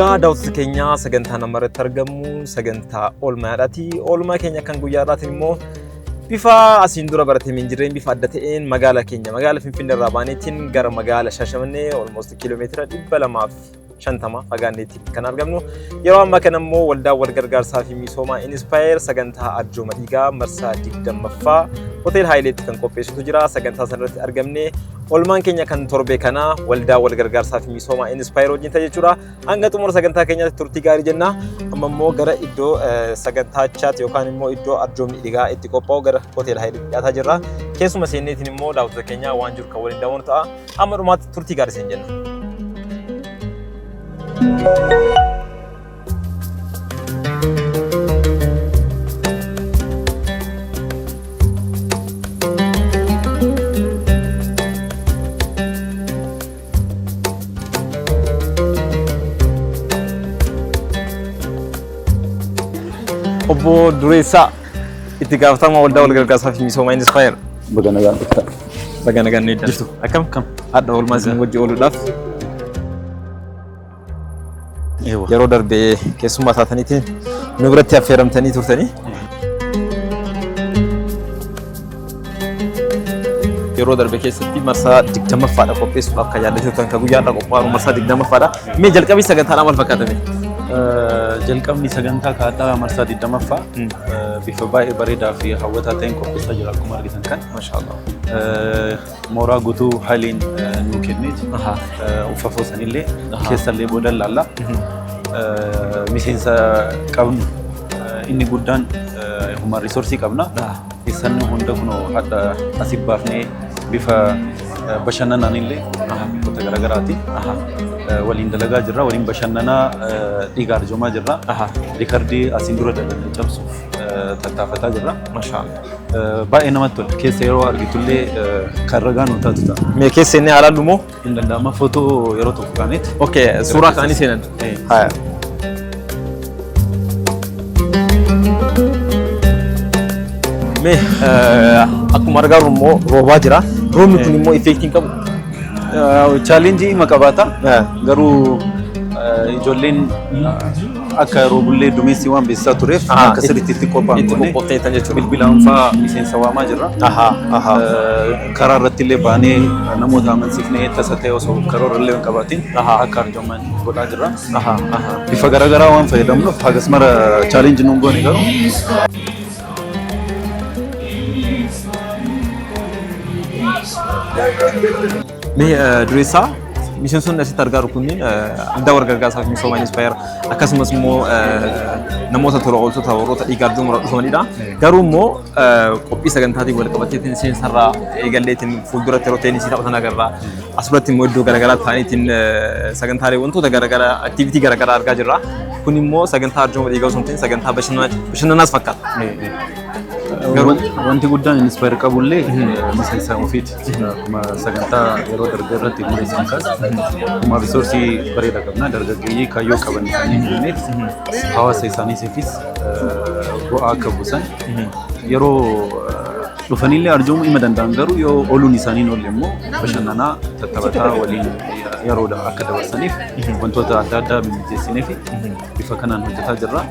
Egaa daawwattoota keenya sagantaa nama irratti argamu sagantaa oolmaadhaati. Oolmaa keenya kan guyyaa irraatiin immoo bifa asiin dura baratamee hin jirreen bifa adda ta'een magaala keenya magaala Finfinnee irraa baaneetiin gara magaala Shaashamannee almost kiiloomeetira 250 fagaanneetti kan argamnu. Yeroo ammaa kana immoo waldaa wal gargaarsaa fi misoomaa Inspire sagantaa arjooma dhiigaa marsaa 20ffaa Hotel Haayileetti kan qopheessutu jira. Sagantaa sanarratti argamne oolmaan keenya kan torbee kanaa waldaa wal gargaarsaa fi misoomaa Inspire wajjin ta'e jechuudha. Hanga xumura sagantaa keenyaatti turtii gaarii jenna. Amma immoo gara iddoo sagantaachaatti yookaan immoo iddoo arjoomni dhiigaa itti qophaa'u gara Hotel Haayileetti dhiyaataa jirra. Keessuma seenneetiin immoo daawwattoota keenya waan jiru kan waliin daawwannu ta'a. Hamma dhumaatti turtii gaarii isin jenna. Obbo Dureessaa itti gaafatamaa waldaa wal gargaarsaa fi misoomaa Inspire. Baga nagaan dhuftan. Baga nagaan nu jirtu. Akkam? Hadha oolmaa isin wajji ooluudhaaf yeroo darbe keessummaa taataniitiin nu biratti affeeramtanii turtanii. Yeroo darbe keessatti marsaa 20ffaadha qopheessuudhaaf kan yaaddaa turtan kan guyyaa irraa qophaa'u marsaa 20ffaadha. Mee jalqabii sagantaadhaa maal fakkaatame? Jalqabni sagantaa kaadhaa marsaa 20ffaa bifa baay'ee bareedaa fi hawwataa ta'een qopheessaa jira akkuma argitan kan. Mashaallah. Mooraa guutuu haaliin nuu kenneeti. Uffafoo sanillee keessallee booda laalla. Miseensa qabnu inni guddaan human resource qabna. Isaan hunda kunoo hadha asii baafnee bifa bashannanaan illee bifoota garaagaraati. Waliin dalagaa jirra, waliin bashannanaa dhiiga arjoomaa jirra. Riikardii asiin dura dalagne cabsuuf tattaafataa jirra. Mashaallah. Baay'ee namatti tola. Keessa yeroo argitullee kan ragaa nu taatu ta'a. Mee keessa inni haalaan moo? Hin danda'ama footoo yeroo tokko kaaneeti. Okay, suuraa kaanii seenan. Haya. Mee akkuma argaa jirru immoo roobaa jira. Roobni kun immoo effeektii hin qabu. Chaalenjii hima qabaata. Garuu ijoolleen akka roobullee dumeessi waan beeksisaa tureef akka sirriitti itti qophaa'an Itti goone qophoofteettan jechuudha. bilbilaan fa'aa miseensa waamaa jirra. Karaa irratti illee baanee namoota amansiifnee tasa ta'e osoo karoora illee hin qabaatin akka arjooman godhaa jirra. Bifa garaagaraa waan fayyadamnuuf hagas mara chaalenjii nuun goone garuu. Mee dureessaa miseensonni asitti argaa jirru kunniin waldaa wal gargaarsaa fi misooma Inspire akkasumas immoo namoota tola ooltota warroota dhiiga arjoomuu irraa dhufanidha. Garuu immoo qophii sagantaatiin wal qabateetiin seensarraa eegalleetiin fuulduratti yeroo teenisii taphatan agarra. Asirratti immoo iddoo garaagaraa ta'aniitiin sagantaalee wantoota garaagaraa aktiivitii garaagaraa argaa jirra. Kun immoo sagantaa arjooma dhiigaa osoo hin ta'in sagantaa bashannanaas fakkaata. Garuu wanti guddaan inspire qabullee miseensa ofiiti. Akkuma sagantaa yeroo darbe irratti mul'isan kaas akkuma risoorsii bareeda qabna dargaggeeyyii kaayyoo qaban isaanii kenneef hawaasa isaaniitiifis bu'aa akka buusan yeroo dhufanillee arjoomuu hima danda'an garuu yoo ooluun isaanii hin oolle immoo bashannanaa tattaphataa waliin yeroo akka dabarsaniif wantoota adda addaa mijeessinee fi bifa kanaan hojjetaa jirra.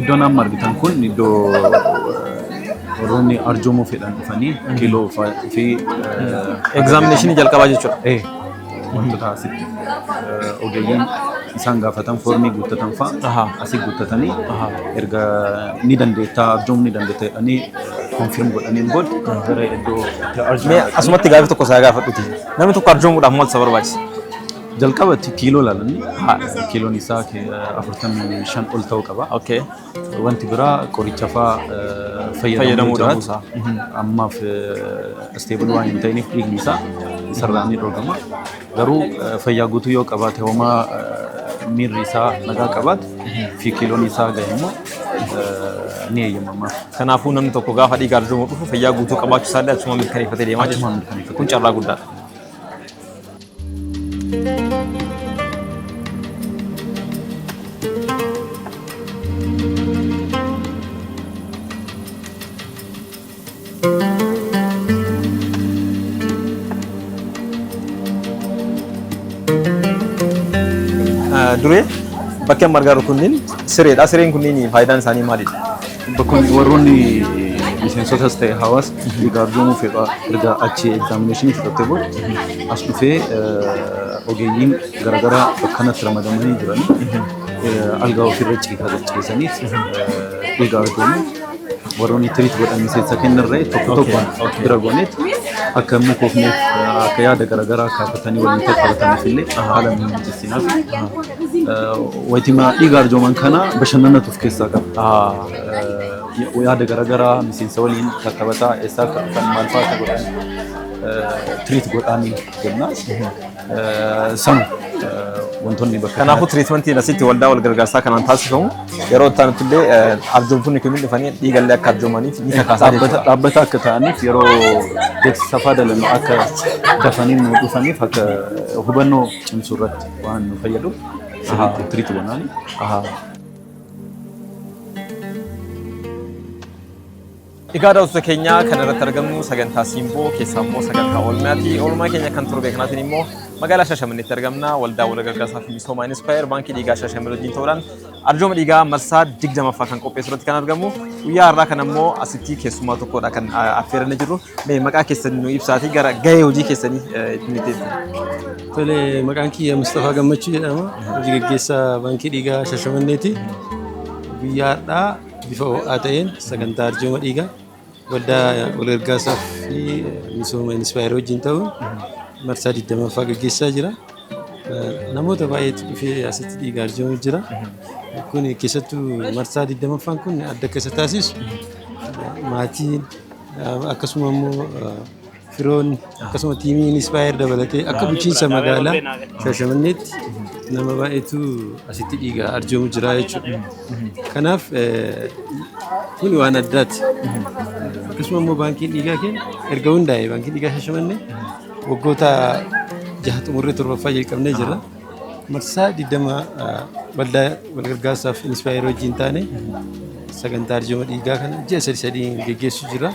Iddoon amma argitan kun iddoo warroonni arjoomuu fedhan dhufanii kiiloo fi Egzaaminashinii jalqabaa jechuudha. Wantoota asitti ogeeyyiin isaan gaafatan foormii guuttatan fa'a asii guuttatanii erga ni dandeettaa arjoomuu ni dandeetta jedhanii konfirm godhaniin booda gara iddoo itti Mee arjooman. Asumatti gaafii tokko isaa gaafadhuti. Namni tokko arjoomuudhaaf maaltu isa barbaachisa? Jalqabatti kiiloo ilaalanii kiiloon isaa 45 ol ta'uu qaba. Wanti biraa qoricha fa'aa fayyadamuu Fayyadamuu jiraatu. dhabuusaa. Ammaaf stable waan hin ta'iniif dhiigni isaa isarraa ni dhorkama. Garuu fayyaa guutuu yoo qabaate homaa Miirri isaa nagaa qabaate fi kiiloon isaa gahe immoo ni eeyyamamaaf. Kanaafuu namni tokko gaafa dhiiga arjoomuu dhufu fayyaa guutuu qabaachuu isaallee achuma mirkaneeffatee deemaa Achuma jechuudha. mirkaneeffatee. Kun carraa guddaadha. Duree bakki amma argaa jirru kunniin sireedha. Sireen kunniin faayidaan isaanii maalidha? Bakkoonni warroonni miseensotas ta'e hawaasa dhiiga arjoomuu fedha erga achi examination fudhattee booda as dhufee ogeeyyiin garaagaraa bakka kanatti ramadamanii jiran algaa ofirra ciisaniif dhiiga arjoomuu warroonni treat godhan miseensa kennarree tokko tokkoon bira gooneet akka hin mukoofneef, akka yaada garaagaraa kaafatanii waliin tattafataniif illee haala mijeessinaaf. Wayitima dhiiga arjooman kana bashannanatu of keessaa qaba. Yaada garaagaraa miseensa waliin tattaphataa, eessaa akka dhufan, maal fa'aa akka godhan treat godhaanii jenna. Sanu wantoonni bakka Kanaafuu treatmentiin asitti waldaa wal gargaarsaa kanaan taasifamu yeroo itti aanutti illee arjoomtonni kunniin dhufanii dhiigallee akka arjoomaniif ni kakaasaa jechuudha. Dhaabbata akka ta'aniif, yeroo beeksisa fa'aa dalannu akka dafanii nu dhufaniif, akka hubannoo cimsuu irratti waan nu fayyadu sirriitti treat gonaani. Egaa daawwattoota keenya, kan irratti argamnu sagantaa Simboo keessaa immoo sagantaa oolmaati. Oolmaa keenya kan torbee kanaatiin immoo magaalaa Shaashamanneetti argamna. Waldaa wal gargaarsaa fi misoomaa Inspire baankii dhiigaa Shaashamannee wajjin ta'uudhaan arjooma dhiigaa marsaa 20ffaa kan qopheessu irratti kan argamu. Guyyaa har'aa kana immoo asitti keessummaa tokkodha kan affeeranii jirru. Mee maqaa keessan nu ibsaatii gara gahee hojii keessanii itti nuti. Tole, maqaan kiyya Mustafaa Gammachuu jedhama. Hojii gaggeessaa baankii dhiigaa Shaashamanneeti. Guyyaa har'aa bifa ho'aa ta'een sagantaa arjooma dhiigaa waldaa walgargaarsaa fi misooma Inspire wajjin ta'uun marsaa 20ffaa gaggeessaa jira. Namoota baay'eetu dhufee asitti dhiiga arjoomuu jira. Kun keessattuu marsaa 20ffaan kun adda akka isa taasisu, maatiin akkasuma immoo firoonni, akkasuma tiimiin Inspire dabalatee akka bulchiinsa magaalaa Shaashamanneetti nama baay'eetu asitti dhiiga arjoomu jira jechuudha. Kanaaf kun waan addaati. Akkasuma immoo baankiin dhiigaa keenya erga hundaa'e, baankiin dhiigaa Shaashamannee waggoota 6 xumurree torbaffaa jalqabnee jirra. Marsaa 20 waldaa walgargaarsaaf Inspire wajjin taane sagantaa arjooma dhiigaa kana ji'a sadi sadiin geggeessuu jira.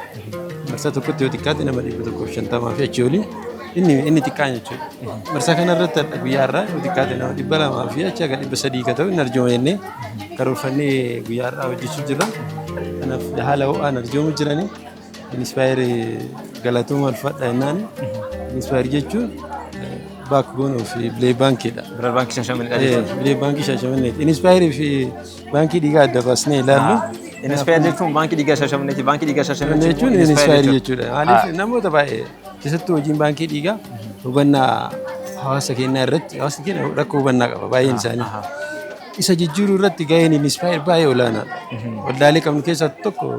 Marsaa tokkotti yoo xiqqaate nama 150 fi achii olii, inni xiqqaan jechuudha. Marsaa kana irratti har'a guyyaa har'aa yoo xiqqaate nama 200 fi achi haga 300 ka ta'u inni arjooma jennee karoorfannee guyyaa har'aa hojjechuu jirra. Kanaaf haala ho'aan arjoomuu jiranii. Inspire galatooma, ulfaadha jennaan. Inspire jechuun backbone of Blood Baankiidha. Blood Baankii Shaashamanneedha jechuudha. Blood Baankii Shaashamanneeti. Inspire fi baankii dhiigaa adda baasnee ilaallu. Inspire jechuun baankii dhiigaa Shaashamanneeti. Baankii dhiigaa Shaashamannee jechuun Inspire jechuudha. Maaliif, namoota baay'ee keessattuu hojiin baankii dhiigaa hubannaa hawaasa keenyaa irratti, hawaasni keenya rakkoo hubannaa qaba baay'een isaanii. Isa jijjiiruu irratti gaheen Inspire baay'ee olaanaadha. Waldaalee qabnu keessaa tokko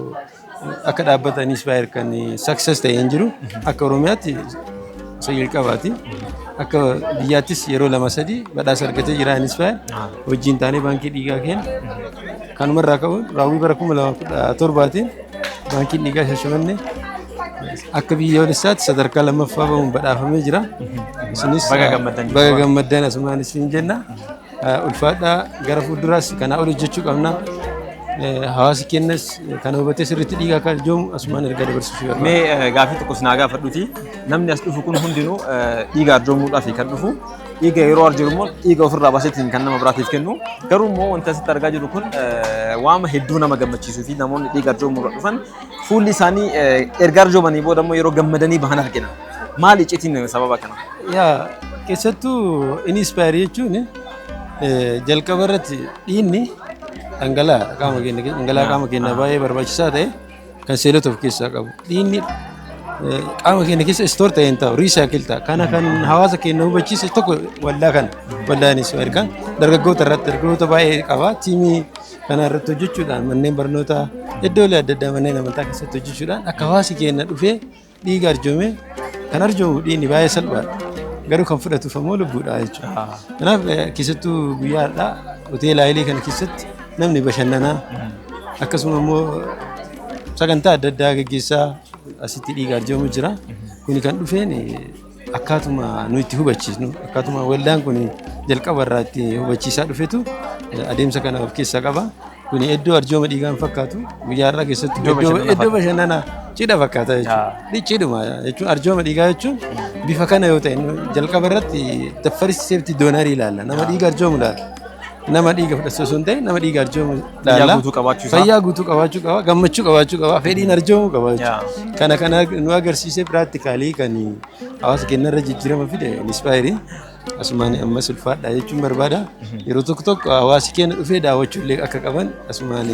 akka dhaabbata Inspire kan success ta'e hin jiru. Akka Oromiyaatti isa jalqabaati. Akka biyyaattis yeroo lama sadii badhaasa argatee jira Inspire. Wajjin taanee baankii dhiigaa keenya. Kanumarraa ka'uun raawwii bara 2017n baankiin dhiigaa Shaashamannee akka biyyoolessaatti sadarkaa lammaffaa bahuun badhaafamee jira. Isinis Baga gammaddan. Baga gammaddan asumaan isin jenna. Ulfaadhaa, gara fuulduraas kanaa ol hojjechuu qabna. Hawaasi keenyas kana hubatee sirriitti dhiigaa akka arjoomu asumaan ergaa dabarsuuf barbaada. Mee gaafii tokko sinaa gaafadhuti. Namni as dhufu kun hundinuu dhiiga arjoomuudhaaf kan dhufu. Dhiiga yeroo arjoomu immoo dhiiga ofirraa baaseetiin kan nama biraatiif kennu. Garuu immoo wanti asitti argaa jirru kun waama hedduu nama gammachiisuu fi namoonni dhiiga arjoomuurra dhufan fuulli isaanii erga arjoomanii booda immoo yeroo gammadanii bahan argina. Maali iccitiin sababa kana? Yaa, keessattuu Inspire jechuun jalqaba irratti dhiigni dhangala'aa qaama keenya, dhangala'aa qaama keenya baay'ee barbaachisaa ta'e kan seelota of keessaa qabu. Dhiigni qaama keenya keessa store ta'ee hin taa'u, recycle ta'a. Kana kan hawaasa keenya hubachiise tokko waldaa kana. Waldaan Inspire kan dargaggoota irratti, dargaggoota baay'ee qaba. Tiimii kana irratti hojjechuudhaan manneen barnootaa, iddoolee adda addaa, manneen amantaa keessatti hojjechuudhaan akka hawaasi keenya dhufee dhiiga arjoomee kan arjoomu dhiigni baay'ee salphaadha. Garuu kan fudhatuuf ammoo lubbuudha jechuudha. Kanaaf keessattuu guyyaa har'aa hoteela Hayilee kana keessatti namni bashannanaa akkasuma immoo sagantaa adda addaa gaggeessaa asitti dhiiga arjoomu jira. Kuni kan dhufeen akkaatuma nu itti hubachiisnu, akkaatuma waldaan kun jalqaba irraa itti hubachiisaa dhufetu adeemsa kana of keessaa qaba. Kuni iddoo arjooma dhiigaa hin fakkaatu. Guyyaa har'aa keessatti iddoo bashannanaa cidha fakkaata jechuudha. Cidhuma jechuun arjooma dhiigaa jechuun bifa kana yoo ta'e, jalqaba irratti the first safety donor ilaalla. Nama dhiiga arjoomu ilaalla. Nama dhiiga fudhatu osoo hin ta'in nama dhiiga arjoomu Fayyaa ilaalla. guutuu qabaachuu isaa. Fayyaa guutuu qabaachuu qaba. Gammachuu qabaachuu qaba. Fedhiin arjoomuu qaba jechuudha. Kana kana nu agarsiisee practically kan hawaasa keenya irra jijjiirama fide Inspire. Asumaan ammas ulfaadha jechuun barbaada. Yeroo tokko tokko hawaasi keenya dhufee daawwachuu illee akka qaban asumaan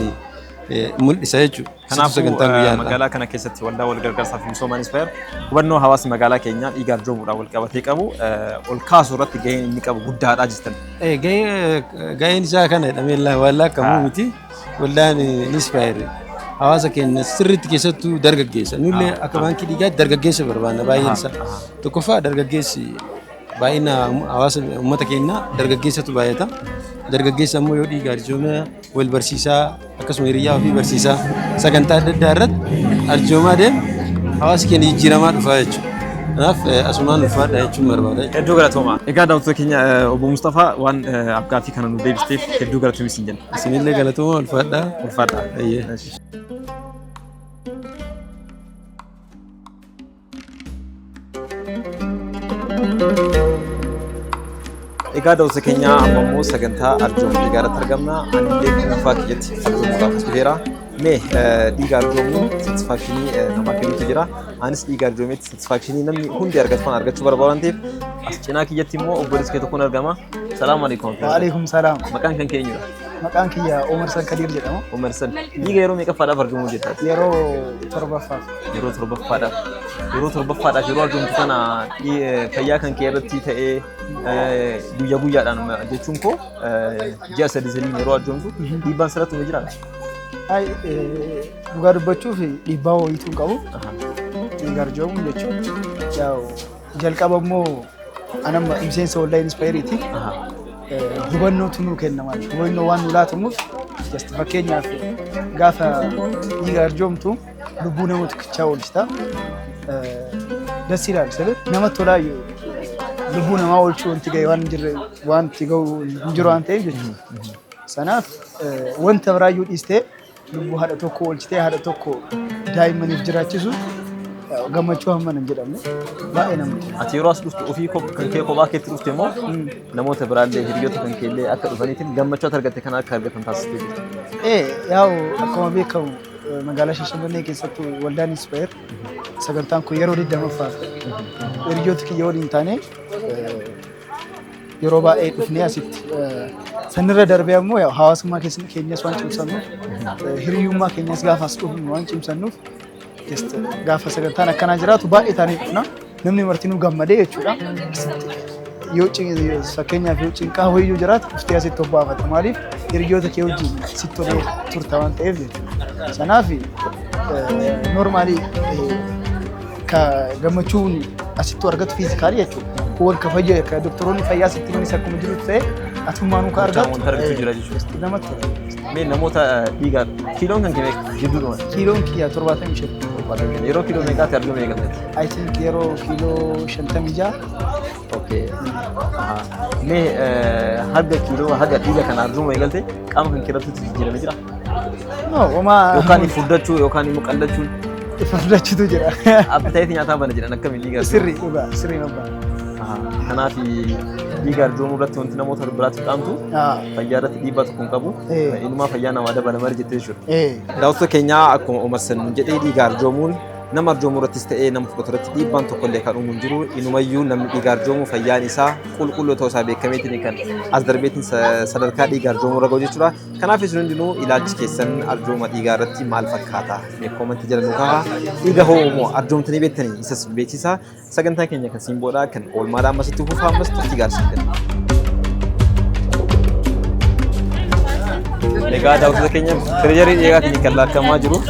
mul'isa jechuudha. Kanaafuu sagantaan guyyaa har'aa. Magaalaa kana keessatti waldaa wal gargaarsaa fi misoomaa Inspire hubannoo hawaasni magaalaa keenyaa dhiiga arjoomuudhaan wal qabatee qabu ol kaasuu irratti gaheen inni qabu guddaadha jettan. Gaheen isaa kana jedhamee waan lakkaa'amu miti. Waldaan Inspire hawaasa keenya sirriitti, keessattuu dargaggeessa. Nullee akka baankii dhiigaatti dargaggeessa barbaanna baay'een isaa. Tokkoffaa, dargaggeessi baay'ina hawaasa uummata keenyaa dargaggeessatu baay'ata. Dargaggeessa ammoo yoo dhiiga arjooma wal barsiisaa, akkasuma hiriyyaa ofii barsiisaa, sagantaa adda addaa irratti arjoomaa deemu, hawaasi keenya jijjiiramaa dhufaa jechuudha. Kanaaf asumaan ulfaadha jechuun barbaada. Hedduu galatooma. Egaa daawwattoota keenya, obbo Mustafaa waan afgaaffii kana nu deebisteef hedduu galatoomi siin jenna. Isinillee galatooma, ulfaadha. Ulfaadha. Ayyee. Egaa daawwattoota keenya, amma immoo sagantaa arjooma dhiigaa irratti argamna. Ani illee dhuunfaa kiyyatti arjoomuudhaaf as dhufeera. Mee dhiiga arjoomuu satisfaction namaa kennutu jira. Anis dhiiga arjoometti satisfaction namni hundi argatu kan argachuu barbaadu waan ta'eef, as cinaa kiyyatti immoo obboleessi kee tokkoon argama. Salaamu alaikum. Waalaikum salaam. Maqaan kan kee eenyudha? Maqaan kiyya Umar San Kadiir jedhama. Umar San. Dhiiga yeroo meeqaffaadhaaf arjoomuu jirtaati? Yeroo torbaffaaf. Yeroo torbaffaadhaaf. Yeroo torbaffaadhaaf yeroo arjoomtu kana fayyaa kan kee irratti ta'ee, guyyaa guyyaadhaan jechuun koo ji'a sadi sadiin yeroo arjoomtu dhiibbaan sirratti ni jiraa? Ay, dhugaa dubbachuuf dhiibbaa wayiituu hin qabu. Dhiiga arjoomuun jechuun yaa'u jalqaba immoo anamma miseensa waldaa Inspireeti. Hubannootu nuu kennama. Hubannoo waan nu laatamuuf, just fakkeenyaaf gaafa dhiiga arjoomtu lubbuu nama tokkichaa oolchita. Das ilaal sirri namatti tolaayyuu, lubbuu namaa oolchuu wanti ga'e waan hin jirre wanti ga'u hin jiru waan ta'eef jechuudha. Sanaaf wanta biraayyuu dhiistee lubbuu haadha tokko oolchitee haadha tokko daa'immaniif jiraachisu gammachuu hammana hin jedhamne, baay'ee namatti tola. Ati yeroo as dhuftu ofii kan kee kophaa keetti dhufte moo namoota biraallee, hiriyoota kan keellee akka dhufaniitiin gammachuu ati argatte kana akka argatan taasistee jirti? Yaa'u akkuma beekamu magaalaa Shashamannee keessattuu waldaan Inspire sagantaan kun yeroo 20ffaaf hiriyoota kiyya waliin taanee yeroo baay'ee dhufnee asitti, sanirra darbee ammoo yaa'u hawaasummaa keenyas waan cimsannuuf, hiriyyummaa keenyas gaafa as dhufnu waan cimsannuuf, just gaafa sagantaan akkanaa jiraatu baay'ee taanee dhufna. Namni martinuu gammadee jechuudha. Yoo fakkeenyaaf yoo cinqaa wayiyyuu jiraatu dhuftee asitti obbaafata. Maaliif, hiriyoota kee wajjin sitti tolee turta waan ta'eef jechuudha. Sanaaf normally ka gammachuun asitti argatu physically jechuudha. Kuwwan ka fayyaa ka doktoroonni fayyaa sitti himanis akkuma jirutti ta'e, atummaanuu ka argatu Wanta argatu jira jechuudha. Namatti tola. Mee namoota dhiigaa, kiiloon kan kee meeqa jidduudhuma? Kiiloon kiyya 75. Yeroo kiiloo meeqaatti argama eegalteeti? I think yeroo kiiloo 56. Okay. Mee haga kiiloo haga dhiiga kana argama eegalte qaama kan keerratti jijjiirame jira? No, homaa. Yookaan furdachuu yookaan immoo qallachuun. Furdachuutu jira. Appetite nyaataa bana jedhan, akkamiin dhiiga? Sirrii, dhugaa sirrii abbaa. Kanaaf dhiiga arjoomuu irratti wanti namoota biraatti dhaamtu fayyaa irratti dhiibbaa tokko hin qabu. Inumaa fayyaa namaa dabala malee jettee jechuudha. Daawwattoota keenyaa, akkuma Umar San jedhee, dhiiga arjoomuun nama arjoomuu irrattis ta'ee nama fudhatu irratti dhiibbaan tokko illee kan uumu hin jiru. Inumayyuu namni dhiiga arjoomu fayyaan isaa qulqulluu ta'uu isaa beekameetiin kan as darbeetiin sadarkaa dhiiga arjoomuu irra gahu jechuudha. Kanaaf isin hundinuu ilaalchi keessan arjooma dhiigaa irratti maal fakkaata? Mee comment jala nu kaa'aa. Dhiiga hoo immoo arjoomtanii beektanii isas beeksisaa. Sagantaa keenya kan simboodhaa kan oolmaadhaa ammasitti fufaa, ammas turtii gaarii siin kenna. Egaa daawwattoota keenya, pressure dhiigaatiin kan laakkamaa jiru.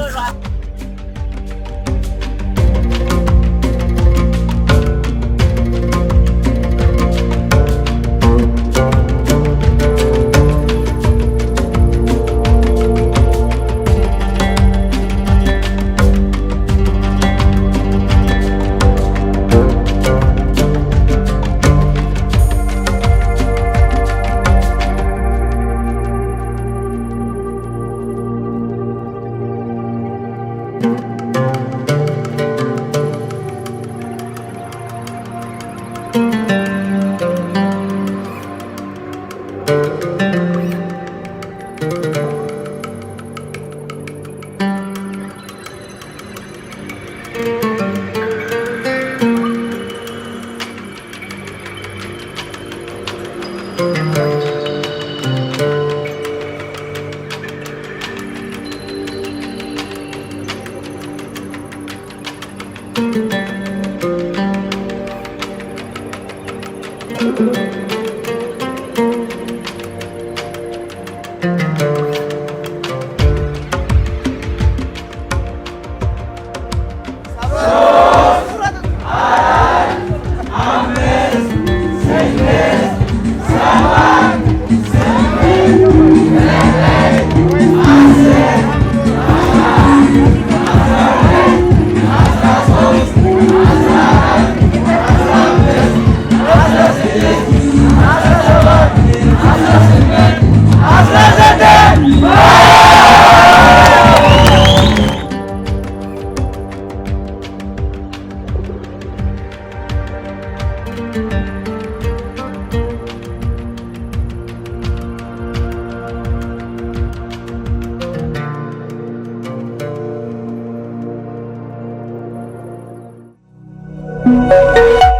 Thank you.